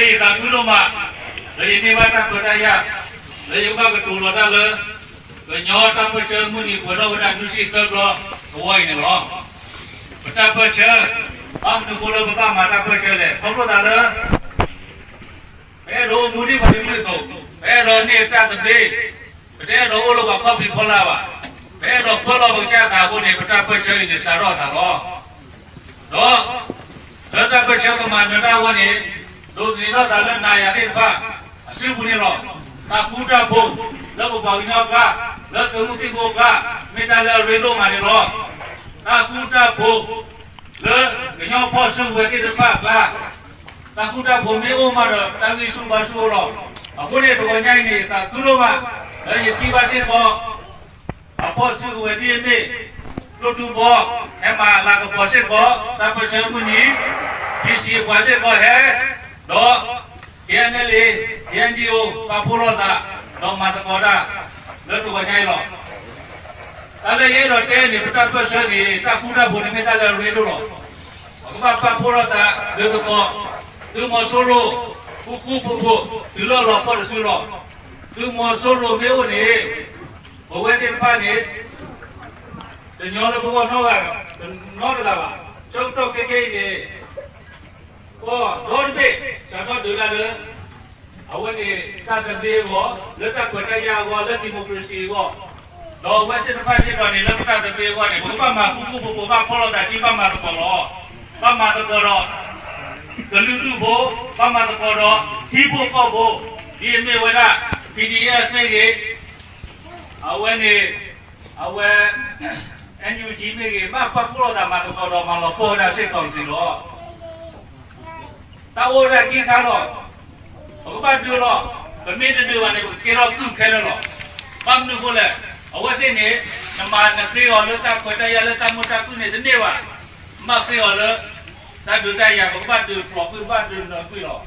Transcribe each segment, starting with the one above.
ယသးခုဒိၣ်မး လၢယန့ၢ်ဘၣ်တၢ်ခွဲးတၢ်ယာ် လၢယကဘၣ်ကတိၤလီၤတၢ်လၢ ကညီတၢ်ပၢၢ်ဆၢမုၢ်နံၤပှဲၤထီၣ်ဝဲဒၣ်နွံဆံသၢကလီသဝီအံၤန့ၣ်လီၤ. ပတၢ်ပၢၢ်ဆၢ ဘၣ်မနုၤအဃိလၢပဘၣ်မၤတၢ်ပၢၢ်ဆၢလဲၣ်. ခီဖျိသးလၢ ပအဲၣ်ဒိးအိၣ်မူဒ်ပှၤကလုာ်အသိး, ပအဲၣ်ဒိးန့ၢ်တၢ်သဘျ့, ပတအဲၣ်ဒိးအိၣ်လၢပှၤခီၣ်ဖံးဖီလာ်ဘၣ်. ပအဲၣ်ဒိးပၢလီၤပကစၢ်သးအဃိန့ၣ် ပတၢ်ပၢၢ်ဆၢအံၤန့ၣ် စးထီၣ်အသးလီၤ. ဒီး လၢတၢ်ပၢၢ်ဆၢကမၤနၢၤတၢ်အဂီၢ်န့ၣ် ဒိးသန့ၤထီၣ်သးလၢနၤယၤသ့ၣ်တဖၣ် အစုပူၤန့ၣ်လီၤ. တၢ်ဃူတၢ်ဖိး လၢပပှၤကညီအကျါ, လၢသုးမုၢ်သံၣ်ဘိအကျါ, မ့ၢ်တၢ်လၢအရ့ဒိၣ်မးန့ၣ်လီၤ. တၢ်ဃူတၢ်ဖိး လၢကညီဖီၣ်စုကဝဲၤသ့ၣ်တဖၣ်အကျါ, တၢ်ဃူတၢ်ဖိးမ့ၢ်အိၣ်မးဒီး တၢ်ဂံၢ်ဆူၣ်ဘါဆူၣ်အိၣ်လီၤ. အဃိန့ၣ် တဂီၤညါအံၤန့ၣ် ယသးခုဒိၣ်မး လၢယထံၣ်ဘၣ်စ့ၢ်ကီး ပှၤဖီၣ်စုကဝဲၤဒ်အမ့ၢ် ကျိၣ်ထူဘီ ဟဲမၤလၤကပီၤစ့ၢ်ကီး တၢ်ပၢၢ်ဆၢမုၢ်နံၤ, ပံၤစံးပှၤစ့ၢ်ကီးဟဲ, ဒီး KNLA, KNDO ပာ်ဖှိၣ်လိာ်သး ဒီးမၤသကိးတၢ် လၢတဂီၤညါအံၤလီၤ. တၢ်လၢယအဲၣ်ဒိးတဲန့ၣ် ပတၢ်ပၢၢ်ဆၢန့ၣ် တၢ်ဃူတၢ်ဖိးန့ၣ်မ့ၢ်တၢ်လၢအရ့ဒိၣ်လီၤ. ပကဘၣ်ပာ်ဖှိၣ်လိာ်သး ဒုးသကိး သုးမီၤစိရိၤ ဃူဃူဖိးဖိး တုၤလီၤလီၤပှီၢ်တစုလီၤ. သုးမီၤစိရိၤမ့ၢ်အိၣ်န့ၣ် ပဝဲသ့ၣ်တဖၣ်န့ၣ် တညီလၢပဂီၢ်နီတဂၤဘၣ်, တနီတဂၤဘၣ်. ဆၢကတီၢ်ခဲခဲအံၤန့ၣ် ကီၢ်ဒီတဘ့ၣ် စးထီၣ်ဒုးတၢ်လၢ အဝဲန့ၣ် တၢ်သဘျ့အဂီၢ်, လၢတၢ်ခွဲးတၢ်ယာ်အဂီၢ်, လၢ democracy အဂီၢ်, ဒီးအဝဲသ့ၣ်တဖၣ်စ့ၢ်ကီးန့ၣ် လၢပတၢ်သဘျ့အဂီၢ်န့ၣ် ပကဘၣ်မၤဃူဃူဖိးဖိး ဘၣ်ဖီၣ်လိာ်သးက့ၤ ဘၣ်မၤသကိးလီၤ. ဘၣ်မၤသကိးဒီး ကလုာ်ဒူၣ်ဖိ, ဘၣ်မၤသကိးဒီး ထံဖိကီၢ်ဖိ, ဒ်အမ့ၢ်ဝဲဒၣ် PDF မ့ၢ်ဂ့ၤ, အဝဲန့ၣ် အဝဲ NUG မ့ၢ်ဂ့ၤ, ဘၣ်ပာ်ဖှိၣ်လိာ်သးမၤသကိးဒီး မၤလီၤပှီၢ်ဝဲဒၣ် စစ်ကောင်စီ လီၤ. တၢ်အိၣ်ဝဲဒၣ်ခံခါလီၤ. ပကဘၣ်ဒုးလီၤ. ပမ့ၢ်တဒုးဘၣ်န့ၣ် ပကကဲထီၣ်သုးခဲလၢာ်လီၤ. ဘၣ်မနုၤအဃိလဲၣ်, အဝဲသ့ၣ်န့ၣ် နမၤနဃ့အီၤလၢတၢ်ခွဲးတၢ်ယာ် လၢတၢ်မုာ်တၢ်ခုၣ်န့ၣ် တန့ၢ်ဘၣ်. မ့ၢ်ဃ့အီၤလၢ တၢ်ဒုးတၢ်ယၤ ပကဘၣ်ဒုးဖျိးကွံာ် ဘၣ်ဒုးနၢၤကွံာ်လီၤ.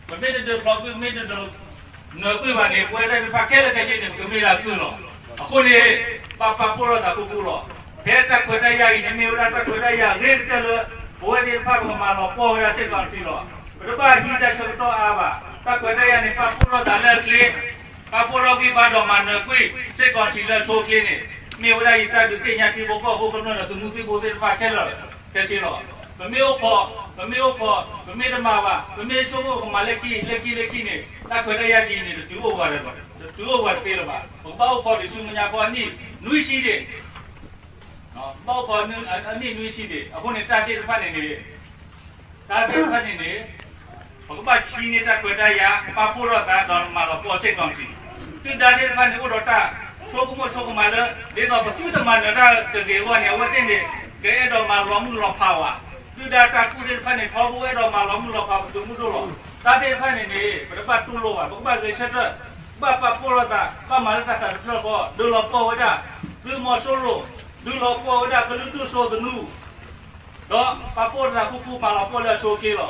ပမ့ၢ်တဒုးဖျိးကွံာ် မ့ၢ်တဒုးနၢၤကွံာ်ဘၣ်န့ၣ် ပဝဲသ့ၣ်တဖၣ်ခဲလၢာ်ခဲဆ့န့ၣ် ပကမ့ၢ်ဒၣ်ကုၢ်လီၤ. အဃိန့ၣ် ဘၣ်ပာ်ဖှိၣ်ထီၣ်သးခူခူလီၤ. ဖဲတၢ်ခွဲးတၢ်ယာ်အံၤန့ၣ် မ့ၢ်ဝဲဒၣ်တၢ်ခွဲးတၢ်ယာ်အဂ့ၤကတၢၢ်လၢ ပဝဲသ့ၣ်တဖၣ်ပကမၤလီၤပှီၢ်ဝဲဒၣ် စစ်ကောင်စီ လီၤ. ပတဘၣ်ဟံးတၢ်ဆၢကတီၢ်အါဘၣ်. တၢ်ခွဲးတၢ်ယာ်န့ၣ် ပာ်ဖှိၣ်ထီၣ်သးလၢအချ့, ပာ်ဖှိၣ်ထီၣ်ကွံာ်ဘၣ်ဒီးမၤနၢၤကွံာ် စစ်ကောင်စီ လၢအဆိအချ့န့ၣ် မ့ၢ်ဝဲဒၣ်ယတၢ်ဒုးသ့ၣ်ညါထံဖိကီၢ်ဖိကမျၢၢ်ဒီး သုးမုၢ်သံၣ်ဘိသ့ၣ်တဖၣ်ခဲလၢာ်ခဲဆ့လီၤ. ပမ့ၢ်အိၣ်ခိး, ပမ့ၢ်အိၣ်ခိး, ပမ့ၢ်တမၤဘၣ်, ပမ့ၢ်ဆိကမိၣ်ကမၤလၢခံ လၢခံ လၢခံန့ၣ် တၢ်ခွဲးတၢ်ယာ်ဒ်အံၤန့ၣ် တတုၤအိၣ်ပှၤ, တတုၤအိၣ်ပှၤတသ့လၢၤဘၣ်. ပကဘၣ်အိၣ်ခိးဒံးဆူမဲာ်ညါဃီအနံၣ်နွံဆံဒံး, ဘၣ်အိၣ်ခိးအနံၣ်နွံဆံဒံး. အဃိန့ၣ် တၢ်သ့ၣ်တဖၣ်န့ၣ်န့ၣ် တၢ်သ့ၣ်တဖၣ်န့ၣ်န့ၣ် ပကဘၣ်ဆှံန့ၢ်တၢ်ခွဲးတၢ်ယာ် ပာ်ဖှိၣ်ထီၣ်သးဒီးမၤလီၤပှီၢ် စစ်ကောင်စီ. ဒုၣ်ဒါသ့ၣ်တဖၣ်န့ၣ် အိၣ်ဒီးတၢ်ဆိကမိၣ်ဆိကမးလၢ ဒ်သိးပသုတမၤနၢၤတၢ်တဂ့ၤအဂီၢ်န့ၣ် အဝဲသ့ၣ်န့ၣ် ကအဲၣ်ဒိးမၤလီၤမုၢ်လီၤဖးဝဲ. ဒုၣ်ဒါတၢ်ကူၣ်သ့ၣ်တဖၣ်န့ၣ် ထီဘိအဲၣ်ဒိးမၤလီၤမုၢ်လီၤဖးပသုးမုၢ်ဒိၣ်လီၤ. တၢ်သ့ၣ်တဖၣ်န့ၣ်န့ၣ် ပတဘၣ်တူၢ်လိာ်ဘၣ်, ပကဘၣ်ဂဲၤဆၢထၢၣ်, ဘၣ်ပာ်ဖှိၣ်ထီၣ်သး, ဘၣ်မၤလၢတၢ်သးတဖျၢၣ်ဃီ, ဒုးလီၤပှီၢ်ဝဲဒၣ် သုးမီၤစိရိၤ, ဒုးလီၤပှီၢ်ဝဲဒၣ်ကလုာ်ဒူၣ်စိသနူ ဒီးပာ်ဖှိၣ်ထီၣ်သးခူခူ မၤလီၤပှီၢ်လၢအဆိအချ့လီၤ.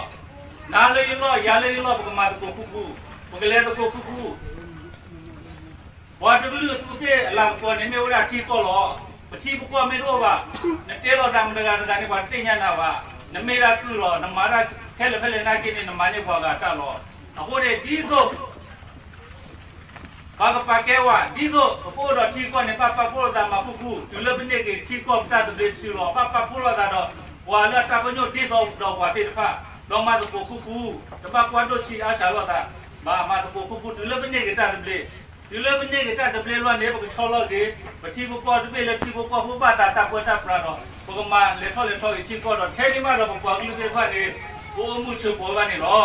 နၤလၢယလီၢ် ယၤလၢယလီၢ် ပကမၤသကိးခူခူ, ပကလဲၤသကိးခူခူ. ပှၤတကလုာ်အသူးသ့ၣ်အလၤကပီၤန့ၣ် မ့ၢ်ဝဲဒၣ်ထံကီၢ်လီၤ. ပထံပကီၢ်မ့ၢ်တအိၣ်ဘၣ်, နတဲလိာ်သးမတၤတဂၤတဂၤန့ၣ် ပှၤတသ့ၣ်ညါနၤဘၣ်. နမ့ၢ်ဒၣ်ကုၢ်လီၤ, နမၤဒၣ်ခဲလၢာ်ဖဲလဲၣ်နာ်က့န့ၣ် နမၤန့ၢ်ပှၤဂၤတၢ်လီၤ. အဃိန့ၣ် ဒ်သိး ပှၤကပာ်ကဲဝဲ, ဒ်သိးပကအိၣ်ဒီးထံကီၢ်န့ၣ် ဘၣ်ပာ်ဖှိၣ်လိာ်သးမၤခူခူ, တုၤလၢပန့ၢ်က့ၤထံကီၢ်ပတၢ်သဘျ့တစုလီၤ. ဘၣ်ပာ်ဖှိၣ်လိာ်သးဒီး ပှၤလၢအတၢ်ပညိၣ်ဒ်သိးဒီးပှၤသ့ၣ်တဖၣ်, ဒီးမၤသကိးခူခူ, တဘၣ်ကွၢ်ဒိၣ်ဆံးအါစှၤလိာ်သး, ဘၣ်မၤသကိးခူခူ တုၤလၢပန့ၢ်က့ၤတၢ်သဘျ့. တုၤလၢပန့ၢ်က့ၤတၢ်သဘျ့လီၤန့ၣ် ပကဆီလီၤက့ၤ ပထံဖိကီၢ်ဖိတဘ့ၣ်လၢထံဖိကီၢ်ဖိဘၣ်သးတၢ်ပၢတၢ်ပြးဒီး ပကမၤလဲၤထီၣ်လဲၤထီက့ၤထံကီၢ်ဒီး ထဲန့ၣ်မးဒီးပပှၤကလုာ်သ့ၣ်တဖၣ်န့ၣ် ကအိၣ်မုာ်ဆိးပၢၤဘၣ်န့ၣ်လီၤ.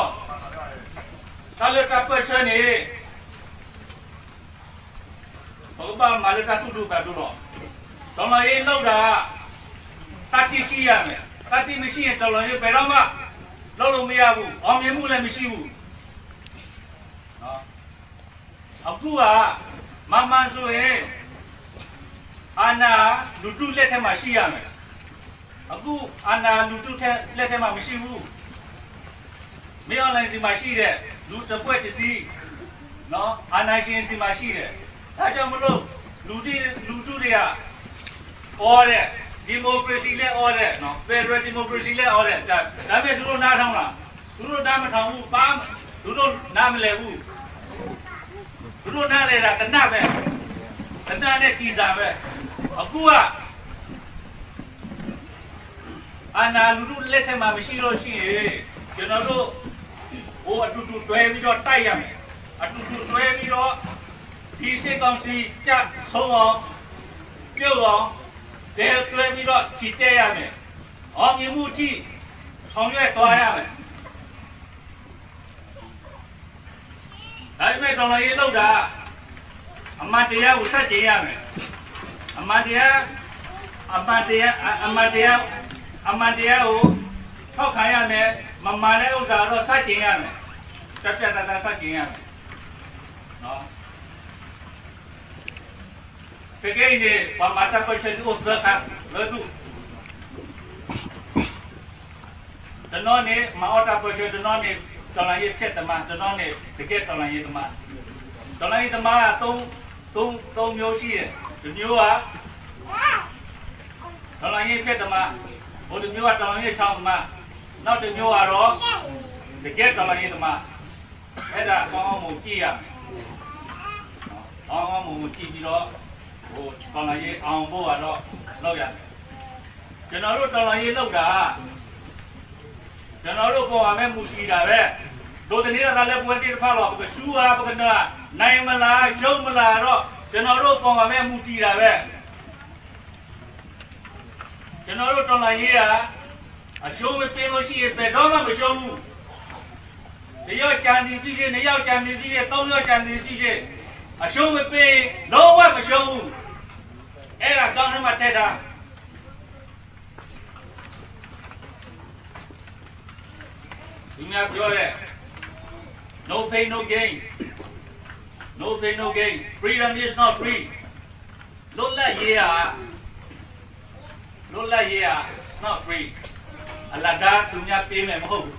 တၢ်လၢတၢ်ပၢၢ်ဆၢန့ၣ် ပကဘၣ်မၤလၢတၢ်သူၣ်ဒူသးဒူလီၤ. တော်လှန်ရေးလုပ်တာ သတ္တိရှိရမယ်, သတ္တိမရှိရင် တော်လှန်ရေးဘယ်တော့မှ လုပ်လို့မရဘူး, အောင်မြင်မှုလည်းမရှိဘူး. အခုက မှန်မှန်ဆိုရင် အာဏာ လူထုလက်ထဲမှာရှိရမယ်. အခု အာဏာ လူထုထဲ လက်ထဲမှာမရှိဘူး. မင်းအောင်လှိုင်ဆီမှာရှိတယ်, လူတပွဲတစည်း, နော်, အာဏာရှင်ဆီမှာရှိတယ်. ဒါကြောင့်မလို့ လူထု, လူထုတွေက အော်တယ်, democracy လည်းအော်တယ်, နော်, federal democracy လည်းအော်တယ်. ဒါ, ဒါပေမဲ့ သူတို့နားထောင်လား? သူတို့နားမထောင်ဘူး. ဘာ, သူ နမလဲၤဘူး, သူတို့နားလည်တာ တနတ်ပဲ, တနတ်နဲ့ ကျည်ဆံပဲ, အခုက အာဏာ လူထုလက်ထက်မှာ မရှိလို့ရှိရင် ကျွန်တော်တို့ ဟို အတူတူတွဲပြီးတော့ တိုက်ရမယ်, အတူတူတွဲပြီးတော့ ဒီစစ်ကောင်စီ ကျဆုံးအောင် ပြုတ်အောင် တွဲပြီးတော့ ချီတက်ရမယ်, အောင်မြင်မှုထိ ဆောင်ရွက်သွားရမယ်. ဒါပေမဲ့ တော်လှန်ရေးလုပ်တာ အမှန်တရားကို ဆန့်ကျင်ရမယ်, အမှန်တရား အမှန်တရား အမှန်တရား အမှန်တရားကို ထောက်ခံရမယ်, မမှန်တဲ့ဥစ္စာတော့ ဆန့်ကျင်ရမယ်, ပြတ်ပြတ်သားသား ဆန့်ကျင်ရမယ်. ခဲကနံၣ်အံၤန့ၣ် ပှၤမၤတၢ်ပၢၢ်ဆၢဒုးအိၣ်သၢခါလၢဒူၣ်, တနီၤန့ၣ် မၤအီၣ်တၢ်ပၢၢ်ဆၢ, တနီၤန့ၣ် တော်လှန်ရေးဖျက်သမား, တနီၤန့ၣ် တကယ့်တော်လှန်ရေးသမား. တော်လှန်ရေးသမားက သုံး, သုံး, သုံးမျိုးရှိတယ်. တစ်မျိုးက တော်လှန်ရေးဖျက်သမား, ဟိုတစ်မျိုးက တော်လှန်ရေးထောက်သမား, နောက်တစ်မျိုးကတော့ တကယ့်တော်လှန်ရေးသမား. အဲ့ဒါ ကောင်းကောင်းမွန်မွန် ကြည့်ရမယ်. ကောင်းကောင်းမွန်မွန် ကြည့်ပြီးတော့ ဟို တော်လှန်ရေး အောင်ဖို့ကတော့ လုပ်ရတယ်. ကျွန်တော်တို့ တော်လှန်ရေးလုပ်တာ ကျွန်တော်တို့ အပေါ်မှာပဲ မူတည်တာပဲ. ဒိးသန့ၤထီၣ်သးလၢ ပဝဲသ့ၣ်တဖၣ်လီၤ. ပကဆူဧါ ပကနၢၤဧါ, နိုင်မလား ရှုံးမလားတော့ ကျွန်တော်တို့ အပေါ်မှာပဲ မူတည်တာပဲ. ကျွန်တော်တို့ တော်လှန်ရေးက အရှုံးမပေးလို့ရှိရင် ဘယ်တော့မှ မရှုံးဘူး. တစ်ယောက်ကျန်သည်ဖြစ်စေ, နှစ်ယောက်ကျန်သည်ဖြစ်စေ, သုံးယောက်ကျန်သည်ဖြစ်စေ, အရှုံးမပေးရင် လုံးဝ မရှုံးဘူး. အဲ့ဒါ ခေါင်းထဲမှာ ထည့်ထား. သူများပြောတယ်, no pain, no gain, no pain, no gain, freedom is not free. လွတ်လပ်ရေးဟာ, လွတ်လပ်ရေးဟာ not free. အလကား သူများပေးမယ် မဟုတ်ဘူး.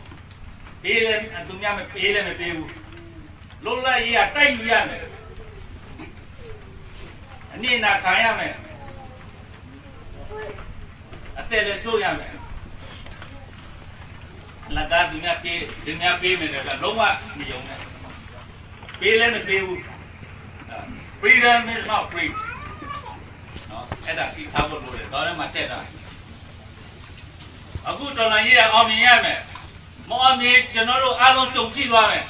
ပေးလည်း သူများမပေးလည်း မပေးဘူး. လွတ်လပ်ရေးက တိုက်ယူရမယ်. အနစ်နာခံရမယ်. အသက်လည်း ဆုံးရမယ်. အလကား သူများပေး, သူများပေးမယ်ဆိုတာ လုံးဝ မယုံနဲ့. ပေးလည်း မပေးဘူး. Freedom is not free. အဲ့ဒါ သိထားဖို့လိုတယ်. ဒီထဲမှာ ထည့်ထား. အခု တော်လှန်ရေးက အောင်မြင်ရမယ်. မအောင်မြင် ကျွန်တော်တို့ အားလုံး ကြုံကြည့်သွားမယ်.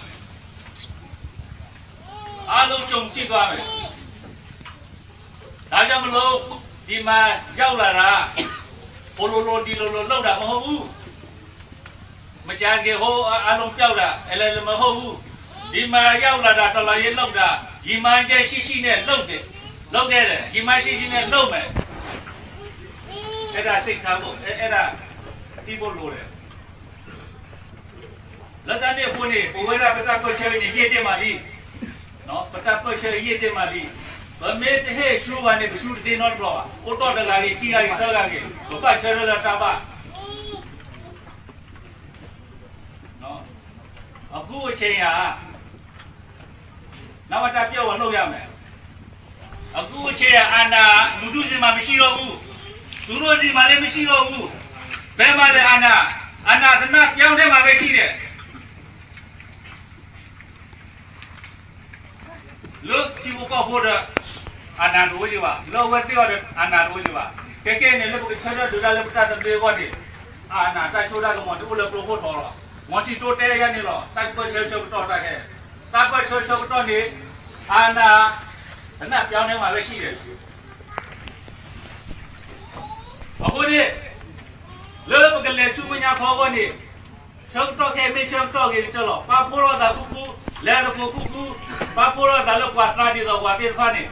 အားလုံး ကြုံကြည့်သွားမယ်. ဒါကြောင့်မလို့ ဒီမှာ ရောက်လာတာ ဟိုလိုလို ဒီလိုလို လုပ်တာ မဟုတ်ဘူး. မကြာခင် ဟို အားလုံး ပျောက်တာ အဲ့လည်း မဟုတ်ဘူး. ဒီမှာ ရောက်လာတာ တော်လှန်ရေး လုပ်တာ ရည်မှန်းချက် ရှိရှိနဲ့ လုပ်တယ်, လုပ်ခဲ့တယ်, ရည်မှန်း ရှိရှိနဲ့ လုပ်မယ်. အဲ့ဒါ သိထားဖို့, အဲ့ဒါ သိဖို့လိုတယ်. လၢတၢ်န့ၣ်အဃိန့ၣ် ပဝဲဒၣ် ပတၢ်ပၢၢ်ဆၢအံၤန့ၣ် ယဲၢ်တ့ၢ်မးလံ. ပတၢ်ပၢၢ်ဆၢ ယဲၢ်တ့ၢ်မးလံ. ပမ့ၢ်တဟ့ၣ်ဆူဘၣ်န့ၣ် ပဆူတသ့နီတဘျီဘၣ်. အိၣ်တ့ၢ်တဂၤဂ့ၤ, ခံဂၤဂ့ၤ, သၢဂၤဂ့ၤ, ပဘၣ်ဆၢထၢၣ်လၢတၢ်ဘၣ်. အခုအချိန်ဟာ, နဝတ ပြောင်းအောင် လုပ်ရမယ်. အခုအချိန်ဟာ အာဏာ လူထုဆီမှာ မရှိတော့ဘူး. သူတို့ဆီမှာလည်း မရှိတော့ဘူး. ဘယ်မှာလဲ အာဏာ. အာဏာ သေနတ်ပြောင်းထဲမှာပဲ ရှိတယ်. လၢထံဖိကီၢ်ဖိဒီး အာဏာတအိၣ်က့ၤဘၣ်, လၢအဝဲသ့ၣ်အီၤဒီး အာဏာတအိၣ်က့ၤဘၣ်. ခဲကနံၣ်အံၤန့ၣ် လၢပကဆၢထၢၣ်ဒုးတၢ်လၢပတၢ်သဘျ့အဂီၢ်န့ၣ် အာဏာ တၢ်ဆိၣ်တၢ်ကမီၤန့ၣ် အိၣ်လၢကျိခိၣ်တီလီၤ. မီၤစံၣ်တိတဲယါန့ၣ်လီၤ. တၢ်ပၢၢ်ဆၢဆၢကတီၢ်တၢ်ခဲ, တၢ်ပၢၢ်ဆၢဆၢကတီၢ်န့ၣ် အာဏာ သေနတ်ပြောင်းထဲမှာပဲ ရှိတယ်. အဃိန့ၣ် လၢပကလဲၤဆူမဲာ်ညါခီအဂီၢ်န့ၣ် ဆၢကတီၢ်ခဲအံၤ မ့ၢ်ဆၢကတီၢ်ဂ့ၤကတၢၢ်လီၤ. ပာ်ဖှိၣ်လိာ်သးခူခူ, လဲၤသကိးခူခူ, ပာ်ဖှိၣ်လိာ်သးလၢပှၤသးဒ်သိးပှၤသ့ၣ်တဖၣ်န့ၣ်,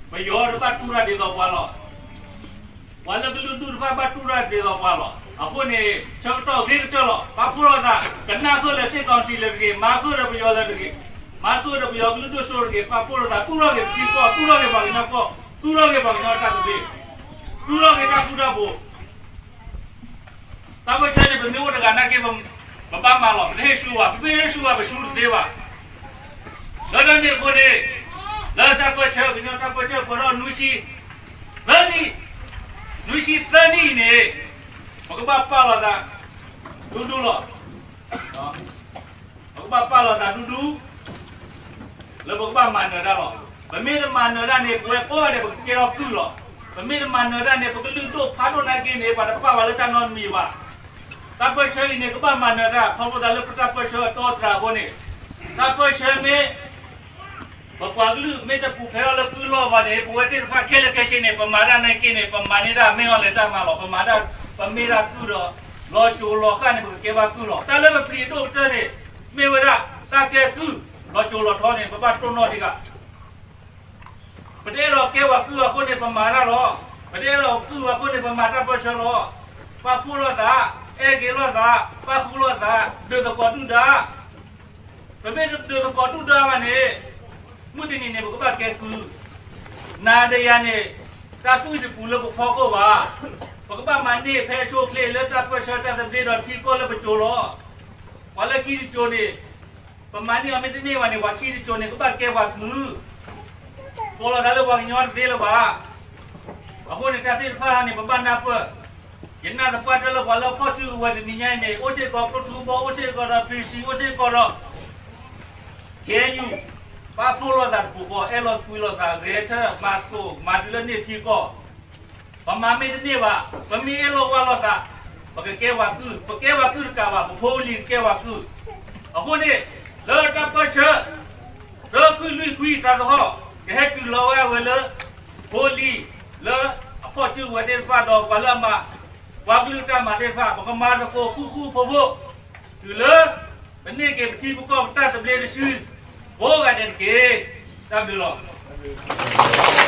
ပယီၤတဖၣ်တူၢ်တၢ်ဒ်သိးပှၤလီၤ. ပှၤလၢကလုာ်ဒူၣ်တဖၣ်ဘၣ်တူၢ်တၢ်ဒ်သိးပှၤလီၤ. အဃိန့ၣ် ဆၢကတီၢ်ဂ့ၤကတၢၢ်လီၤ. ပာ်ဖှိၣ်လိာ်သး, ကနၣ်ဃုာ်လၢ စစ်ကောင်စီ လၢၤတဂ့ၤ, မၤဃုာ်ဒီးပယီၤလၢၤတဂ့ၤ, မၤဃုာ်ဒီးပယီၤကလုာ်ဒူၣ်စိၤတဂ့ၤ, ပာ်ဖှိၣ်လိာ်သး, တူၢ်ထီၣ်က့ၤပထံကီၢ်, တူၢ်ထီၣ်က့ၤပှၤကညီကီၢ်, တူၢ်ထီၣ်က့ၤပှၤကညီတၢ်သဘျ့, တူၢ်ထီၣ်က့ၤတၢ်ဃူတၢ်ဖိး တၢ်ပၢၢ်ဆၢန့ၣ် ပမ့ၢ်အိၣ်တဂၤနာ်က့ ပဘၣ်မၤလီၤ. ပတဟ့ၣ်ဆူဘၣ်, ပမ့ၢ်ဟ့ၣ်ဆူဘၣ် ပဆူတသ့ဘၣ်. လၢတၢ်န့ၣ်အဃိန့ၣ်, လၢတၢ်ပၢၢ်ဆၢ, ကညီတၢ်ပၢၢ်ဆၢ ပှဲၤထီၣ်နွံဆံသၢနံၣ်, နွံဆံသၢနံၣ်အံၤန့ၣ်, ပကဘၣ်ပာ်လီၤသး ဒူဒူလီၤ. ပက ဘၣ်ပာ်လီၤသးဒူဒူ လၢပကဘၣ်မၤနၢၤတၢ်လီၤ. ပမ့ၢ်တမၤနၢၤတၢ်န့ၣ် ပဝဲကိးဂၤဒဲး ပကကဲထီၣ်ကုၢ်လီၤ. ပမ့ၢ်တမၤနၢၤတၢ်န့ၣ် ပကလုၢ်ဒိၣ်ဖးဒိၣ်နာ်က့န့ၣ် ပှၤတပာ်ဘၣ်လၢတၢ်နီတမံၤဘၣ်. တၢ်ပၢၢ်ဆၢအံၤန့ၣ် ကဘၣ်မၤနၢၤတၢ် ခီဖျိသးလၢပတၢ်ပၢၢ်ဆၢအတီအတြၢ်အဃိန့ၣ်, တၢ်ပၢၢ်ဆၢမ့ၢ် ပပှၤကလုာ်မ့ၢ်တပူၤဖျဲးထီၣ်လၢကုၢ်လီၢ်ဘၣ်န့ၣ် ပဝဲသ့ၣ်တဖၣ်ခဲလၢာ်ခဲဆ့န့ၣ် ပမၤတၢ်နာ်က့န့ၣ် ပမၤန့ၢ်တၢ်မ့ၢ်အီၤလဲၤတၢ်မၤလီၤ. ပမၤတၢ် ပမ့ၢ်တၢ်ကုၢ်ဒီး လီၤစိၤလီၤဃၣ်န့ၣ် ပကကဲဘၣ်ကုၢ်လီၤ. တၢ်လၢပပျံၤဒိၣ်ကတၢၢ်န့ၣ် မ့ၢ်ဝဲဒၣ် တၢ်ကဲကုၢ် လီၤစိၤလီၤထီန့ၣ် ပဘၣ်တိၢ်နီၣ်တဂၤ ပတအဲၣ်ဒိးကဲပှၤကုၢ်အဃိန့ၣ် ပမၤတၢ်လီၤ. ပတအဲၣ်ဒိးကုၢ်အဃိန့ၣ် ပမၤတၢ်ပၢၢ်ဆၢလီၤ. ပာ်ဖှိၣ်လိာ်သး, အဲၣ်က့ၤလိာ်သး, ပာ်ဃုာ်လိာ်သး, ဒုးသကိးဒုၣ်ဒါ ပမ့ၢ်တဒုးသကိးဒုၣ်ဒါဘၣ်န့ၣ် မုၢ်တနံၤန့ၣ် ပကဘၣ်ကဲကုၢ်, နၤဒီးယၤန့ၣ် တၢ်သွံၣ်တပူၤလၢပဖီခိၣ်ဘၣ်. ပကဘၣ်မၤန့ၢ်ဖဲအဆိအချ့လၢတၢ်ပၢၢ်ဆၢတၢ်သဘျ့ဒီးထံကီၢ်လၢပစိၤလီၤ. ပှၤလၢခံတစိၤန့ၣ် ပမၤန့ၢ်အီၤမ့ၢ်တန့ၢ်ဘၣ်န့ၣ် ပှၤခံတစိၤန့ၣ် ကဘၣ်ကဲပှၤကုၢ် ကိးလီၤသးလၢပှၤကညီတသ့လၢၤဘၣ်. အဃိန့ၣ် တၢ်သ့ၣ်တဖၣ်န့ၣ် ပဘၣ်နၢ်ပၢၢ်. ယနာ်သပှၢ်တၢၢ်လၢပှၤလၢအဖီၣ်စုကဝဲၤတနံၤညါအံၤန့ၣ် အိၣ်စ့ၢ်ကီးကျိထူဘီ အိၣ်စ့ၢ်ကီးဒီး ပံၣ်စံ အိၣ်စ့ၢ်ကီးဒီး ခ့ၣ်အဲၣ်ယူၣ် ပာ်ဖှိၣ်လိာ်သးတပူၤဃီ အဲၣ်လိာ်ကွံလိာ်သး ဂဲၤထၢၣ်မၤသကိး မၤတုၤလၢန့ၢ်ထံကီၢ် ပမၤမ့ၢ်တန့ၢ်ဘၣ် ပမ့ၢ်အဲၣ်လိာ်ကွံလိာ်သး ပကကဲပှၤကုၢ်, ပကဲပှၤကုၢ်တကးဘၣ် ပဖိပလံၤကကဲပှၤကုၢ်. အဃိန့ၣ် လၢတၢ်ပၢၢ်ဆၢ သၢခွံလွံၢ်ခွံသးသဟီၣ် ကဟဲတုၤလီၤဝဲဝဲလၢ ဖိလံၤလၢအဖီၣ်စုကဝဲၤသ့ၣ်တဖၣ်ဒီးပှၤလၢအမၤ ပှၤကလုာ်တၢ်မၤသ့ၣ်တဖၣ် ပကမၤသကိးဃူဃူဖိးဖိး တုၤလၢ ပန့ၢ်က့ၤပထံပကီၢ်ပတၢ်သဘျ့တစု ကိးဂၤဒဲးတက့ၢ်. တၢ်ဘျုးလီၤ.